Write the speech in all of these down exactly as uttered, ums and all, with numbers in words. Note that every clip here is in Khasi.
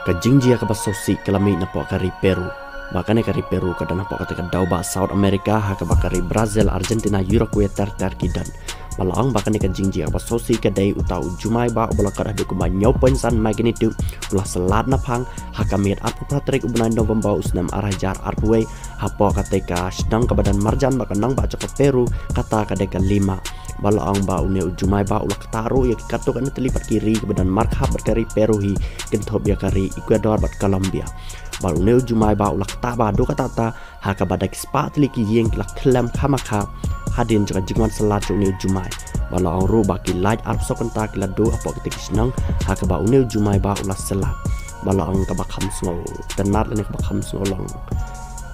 Ka jingjia kaba sngewsih ka la mih napoh ka ri Peru. Ba kane ka ri Peru ka don hapoh kata ka daw ba South America, ha kaba ka ri Brazil, Argentina, Uruguay ter ter ki don. Ba la ong ba kane ka jingjia kaba sngewsih ka dei uta u jumai ba uba la kot haduh kumba hynñiew point san magnitude u la slat na phang ha ka miet arphew phra tarik u bnai November u snem ar hajar arphew wei, hapoh kata ka shnong kaba don marjan bad ka nongbah jong ka Peru, kata ka dei ka Lima. Ba la ong ba une u jumai ba u la ktah ruh ïa ki katto katne tylli pat ki ri kiba don markhap bad ka ri Peru hi, kynthup ïa ka ri Ecuador bad Colombia. Ba une u jumai ba u la ktah ba haduh katta katta, ha kaba da ki spah tylli ki ïing ki la khlem khamkha hadien jong ka jingwan slat jong une u jumai. Ba la ong ruh ba ki light arphew saw kynta ki la duh hapoh kita ki shnong ha kaba une u jumai ba u la slat. Ba la ong kaba kham sngewtynnat lane kaba kham sngewlong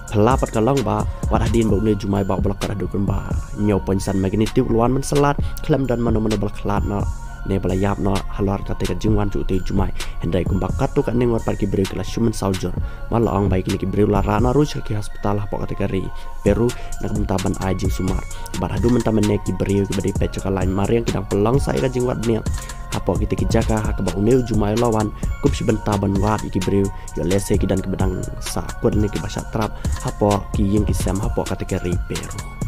phylla pat ka long ba wat hadien ba une u jumai ba uba la kot haduh kumba hynñiew point san magnitude u la wan ban slat, khlem don mano mano ba la khlad noh ne ba la ïap noh halor kata ka jingwan jong utei u jumai. Hynrei kumba katto katne ngut pat ki briew ki la shu mynsaw jur. Ba la ong ba ïa kine ki briew la rah noh ruh sha ki hospital hapoh kata ka ri Peru na ka bynta ban ai jingsumar. Bad haduh mynta mynne ki briew kiba dei peit jong ka line mariang ki dang pynlong sa ïa ka jingwad bniah hapoh kita ki jaka ha kaba une u jumai u la wan kum shi bynta ban wad ïa ki briew, ïoh lehse ki don kiba dang sah kut ne kiba shah trap hapoh ki ïing ki sem hapoh kata ka ri Peru.